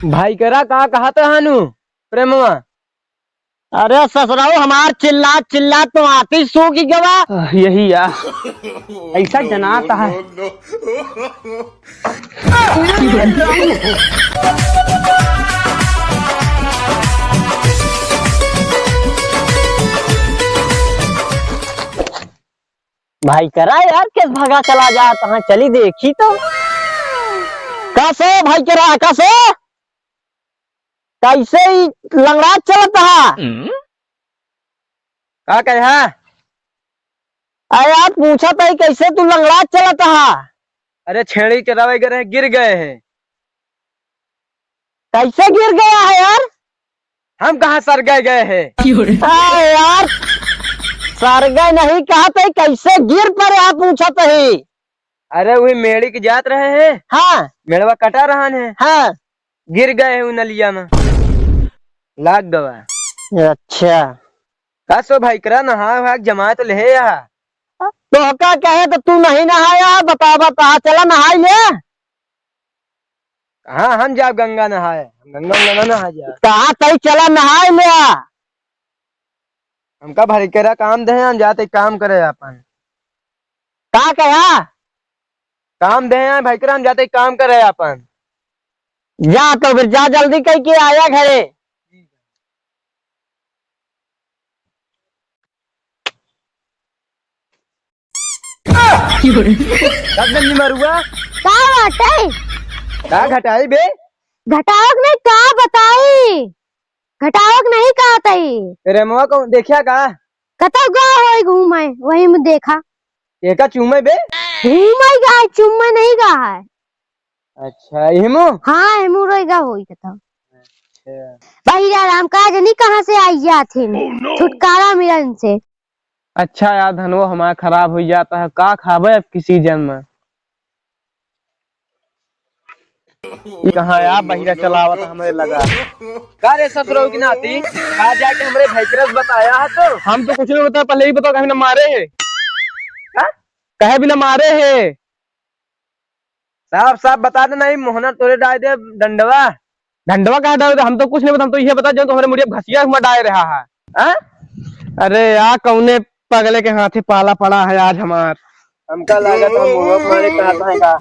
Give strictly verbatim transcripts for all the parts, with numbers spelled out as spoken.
भाई करा का कहत हनु प्रेमवा? अरे ससुराऊ, हमार चिल्ला चिल्ला तो आती सूख गवा। आह, यही या। ऐसा जनाता है। भाई करा यार, किस भगा चला जात हा, चली देखी तो। कसे भाई करा, कसे? कैसे ही लंगड़ा चलत हा? का कहे हा? अरे यार, पूछत ही कैसे तू लंगड़ा चलत हा? अरे छेड़ी चरावे गए रहे, गिर गए हैं। कैसे गिर गया है यार? हम कहाँ सर गए गए हैं? अरे यार, सर गए नहीं कहत ही, कैसे गिर पड़े हा पूछत ही। अरे वही मेड़ी के जात रहे हैं। हाँ। मेड़वा कटा रहन है। हाँ। गिर गए हैं उ नलिया में। लाग गवा। अच्छा। का सो भाई करा नहा वहा के जमा तो लेहे या। तोहका कहे तो तू नहीं नहाया, बतावा कहा चला नहाई ले। कहाँ हम जाब गंगा नहाए? हम गंगा उंगा ना नहा जा। कहा तई चला नहाई ले। हमका भाई करा काम दे, हम जाते काम करे अपन। का कहा? काम दे हैं भाई करा, हम जाते काम करे अपन। जा तो फिर जा, जल्दी कह के आया घरे। तब जल्दी मरुआ। का बाटे? का घटाई बे? घटावक नहीं, का बताई? घटावक नहीं का तई। प्रेमवा को देखा का? कतौ गा होई घूमे, वही में देखा। एका चूमे बे? घूमे गा है, चूमे नहीं गा है। अच्छा, इहमो? हाँ, इहमो रह गा होई कतौ। अच्छा। भाई यार, हम का जनी कहाँ से आई जात ही। Oh, no! छुटकारा मिलन से। अच्छा यार, धनवा हमारा खराब हो जाता है, का खाबे अब किसी जन्म में? ई कहाँ यार बहिरा चलावत हमरे लगा। का रे ससुरऊ की नाती, का जाके हमरे भैकरस बताया है तो? हम तो कुछ नहीं बताया, पहले ही बताओ, कहे बिना मारे है। का? कहे बिना मारे है। साफ साफ बता दे, नहीं मोहना तोरे डाल दे डंडवा। डंडवा कहाँ डाल दे? हम तो कुछ नहीं बता, हम तो ये बता जो तो हमरे मुड़िया घसिया हुआ डाल रहा है। हाँ? अरे यार, कौने पगले के हाथे पाला पड़ा है आज हमार। हमका लागत हम मुड़वा मारे कहत है का?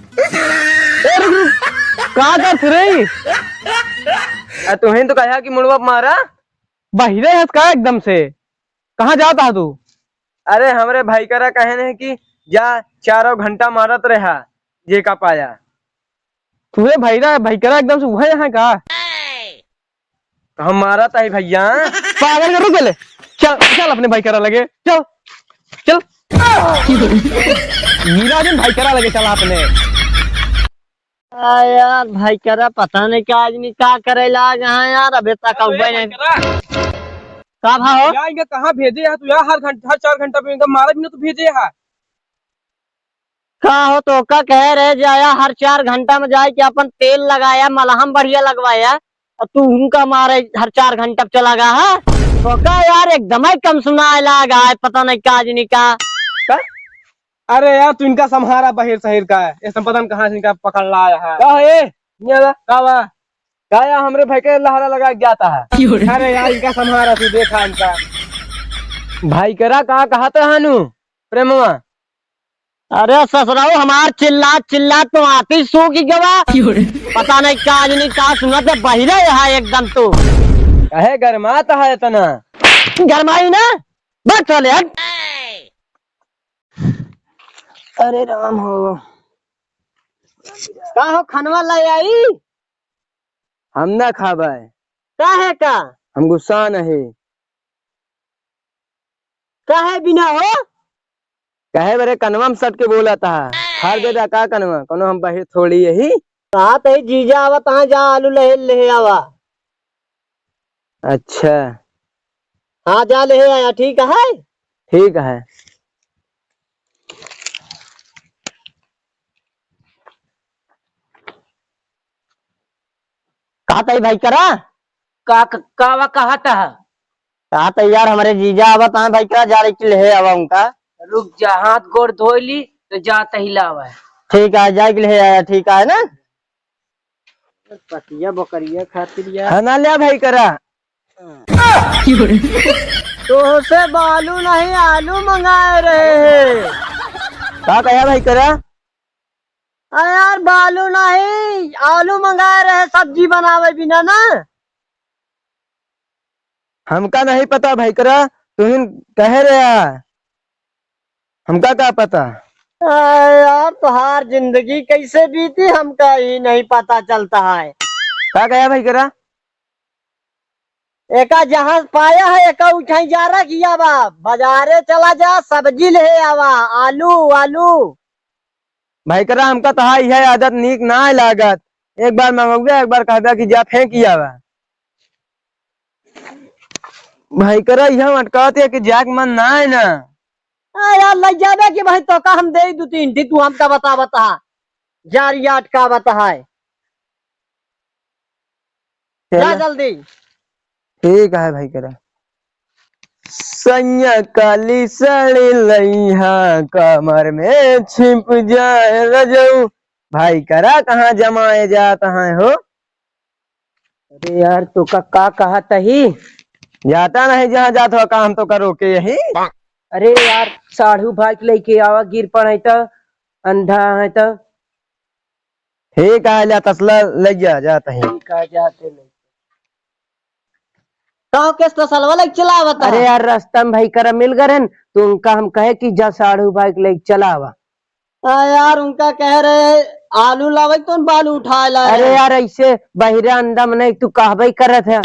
ए, रुक, रुक। का करत रे? आ, तुहें तो कहा कि मुड़वा मारा। बहिरे हस का एकदम से? कहाँ जाता है तू? अरे, हमरे भाई करा कहे नहीं कि जा चारों घंटा मारत रहा, जे का पाया। तुहे भैरा, भैकरा एकदम से उहे यहाँ का? तो हम मारत है भैया। पागल कर, रुक पहले। चल, चल अपने भैकरा लगे, चल, चल। मीरा दिन भैकरा लगे चला अपने। आ यार, भैकरा पता नहीं का आदमी का करे लाग है यार, अबे तक अबे अउबे नहीं। भैकरा। का भा हो? यार, इनका कहाँ भेजे है तू यार? हर घंटा, हर चार घंटा पे इनका मारा भी ना तू भेजे है। का हो, तोका कहे रहे जाया, हर चार घंटा में जाए के अपन तेल लगाया, मलहम बढ़िया लगवाया, और तू उनका मारे हर चार घंटा पे चला गया है। तोका यार एकदम ही कम सुनाए लाग है, पता नहीं का आदमी का। का? अरे यार, तू इनका सम्हारा बहिर सहिर का है, ये सब पता नहीं कहाँ से इनका पकड़ लाया है। का है? ये ला, का बा? का यार, हमरे भाई के लहरा लगा के जाता है। अरे यार, इनका सम्हारा, तू देखा इनका। भाई करा का कहत हनु प्रेमवा? अरे ससुराऊ, हमार चिल्ला चिल्ला तो आती सूख गवा। पता नहीं का आदमी का सुनत है, बहिरे है एकदम तू। कहे गरमात है इतना? गरमाई ना, बस चले हट। अरे राम हो। का हो, खनवा ले आई? हम ना खाबे। काहे का? हम गुस्सा नहीं। काहे बिना हो? कहे बरे कनवा में सट के बोला था। हार दे दा का कनवा? कोनो हम बहिर थोड़ी यही। कहा तही जीजा आवत, हाँ जा आलू ले, ले आवा। अच्छा। हाँ, जा ले आया, ठीक है? ठीक है। कहा तई भाई करा? का, का, का, कहा था? कहा तई यार, हमरे जीजा आवत हैं भाई करा, जा रही ले आवा उनका। रुक जा, हाथ गोड़ धोई ली, तो जा तही लावा। ठीक है, जाए के ले आया, ठीक है ना? पतिया बकरिया खातिर यार। है ना, ले भाई करा। तोहसे बालू नहीं, आलू मंगाए रहे हैं। का कहा भाई करा? अरे यार, बालू नहीं, आलू मंगाए रहे सब्जी बनावे बिना ना। हमका नहीं पता भाई करा, तुहिन कहे रहे आ। हमका का पता? अरे यार, तुहार जिंदगी कैसे बीती, हमका ही नहीं पता चलता है। का कहा भाई करा? एका जहाँ पाया है, एका उठाई जा रहा किया बा। बाजारे चला जा, सब्जी ले आवा, आलू, आलू। भाई करा, हमका तोहार यह आदत नीक ना लागत। एक बार मंगौबे, एक बार कहबे कि जा फेंक आवा। भाई करा, यह अटकात है कि जाके मन ना है ना। आ यार, लग जाबे कि भाई तोका हम दे दू तीन ठी, तू हमका बता, बता। जा रिया अटका बता है। जा चलो। जल्दी। ठीक है भाई करा। सैया काली साड़ी लइहा, कमर में छिप जाए रजऊ। भाई करा, कहाँ जमाए जात हैं हो? अरे यार, तोका का कहा तही? जाता नहीं जहाँ जात हो, काम तो करो के यही। अरे यार, साढ़ू भाई के लेके आवा, गिर पड़े तो, अंधा है तो। ठीक है, ले तसला ले जा, जाता ही। ठीक है, जाते ले। कहो केस तसलवा लेके चला आवत अरे है। यार, रास्ता में भाई करा मिल गए हैं, तो उनका हम कहे कि जा साढ़ू भाई के लेके चला आवा। आ यार, उनका कह रहे आलू लावे तो बालू उठाए ला अरे रहे। यार, ऐसे बहिरा अंदा में नहीं, तू कहबे करत है।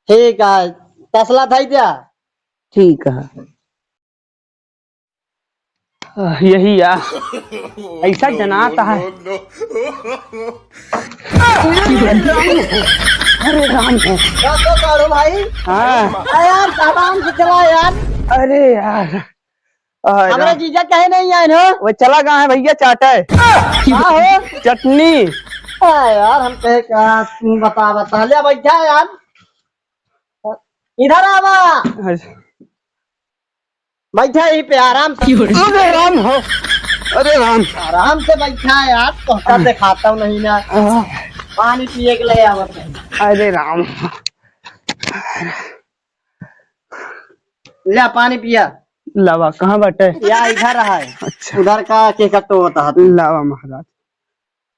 ठीक है, तसला थाई दिया। ठीक है। आह, यही या। ऐसा जनात है। अरे राम हो। क्या तो काढ़ो भाई? हाँ। अरे यार, आराम से चला यार। अरे यार। अरे हमारा राम। जीजा कहे नहीं आए हो? वो चला गया है भैया, चाटे। का हो? चटनी। अरे यार, हम कहे का, तुम बता, बता। ले बैठा यार। इधर आवा। अच्छा। बैठा यहीं पे आराम से। अरे राम हो, अरे राम। आराम से बैठा है यार, तोहका दिखाता हूँ नहीं ना। आह। पानी पिए के लिए आवत है। अरे राम। ले पानी पिया। लावा, कहाँ बाटे? या इधर है। अच्छा। उधर का के कट्टो होता है। लावा महाराज।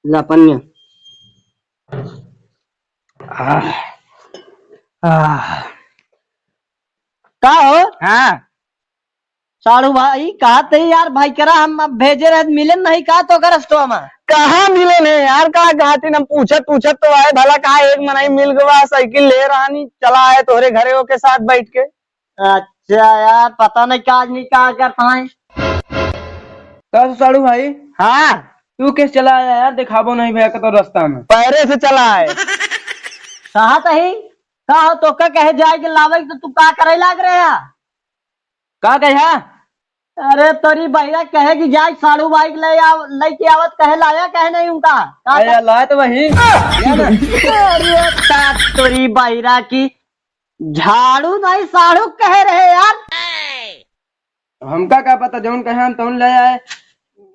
ला पनिया। आह, आह। का हो? हाँ। साढ़ू भाई, कहा थे यार, भाई करा हम अब भेजे रहे, मिले नहीं का तो करस तो हम? कहाँ मिले नहीं यार, का कहती हम पूछत पूछत तो आए, भला कहा एक मनई मिल गवा, साइकिल ले रहा नहीं, चला आए तोहरे घरे ओके साथ बैठ के। अच्छा यार, पता नहीं का आदमी का करता है। का साढ़ू भाई? हाँ। तू कैसे चला आया यार, दिखाबो नहीं भैया का तो रास्ता में। पैरे से चला आए। कहा तही? का हो, तोका कहे जाए के लावे तो तू का करे लाग रहे है? का कहे? अरे तोरी बहिरा कहे कि जाए साढ़ू भाई के ले आव, लेके आवत कहे लाया कहे नहीं उनका? का अरे कर- लाए तो वही। अरे ता तोरी बहिरा की झाड़ू नहीं साढ़ू कहे रहे यार। हमका का पता, जौन कहे हम तौन ले आए।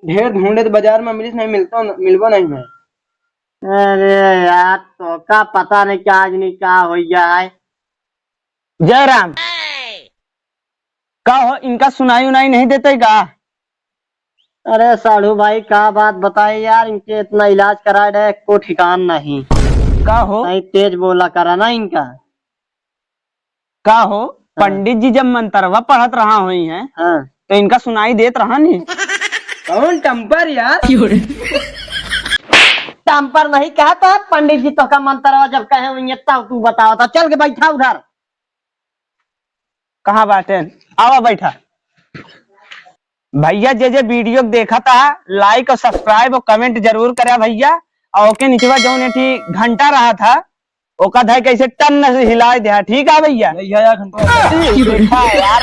ढेर ढूंढे तो बाजार में मिलिस नहीं, मिलतो न, मिलबो नहीं है। अरे यार, तोका पता नहीं क्या आज नहीं क्या हो गया है। जयराम, का हो, इनका सुनाई उनाई नहीं देते का? अरे साढ़ू भाई, का बात बताए यार, इनके इतना इलाज कराए रहे, को ठिकान नहीं। का हो? नहीं, तेज बोला करा ना इनका। का हो, हाँ। पंडित जी जब मंतरवा पढ़त रहा होई हैं, हाँ। तो इनका सुनाई देत रहा नहीं? कौन टम्पर यार? टम्पर नहीं कहता है पंडित जी, तोका मंतरवा जब कहे होई हैं, तब तू बतावा था। चल के बैठा उधर। कहाँ बाटे? आवा बैठा। भैया, जे जे video के देखा था, like और subscribe और comment जरूर करा भैया। और ओके निचवा जौन एठी घंटा रहा था, ओका धाय कैसे टन से हिलाए द्या, ठीक है भैया? यही है यार घंटा। देखा यार,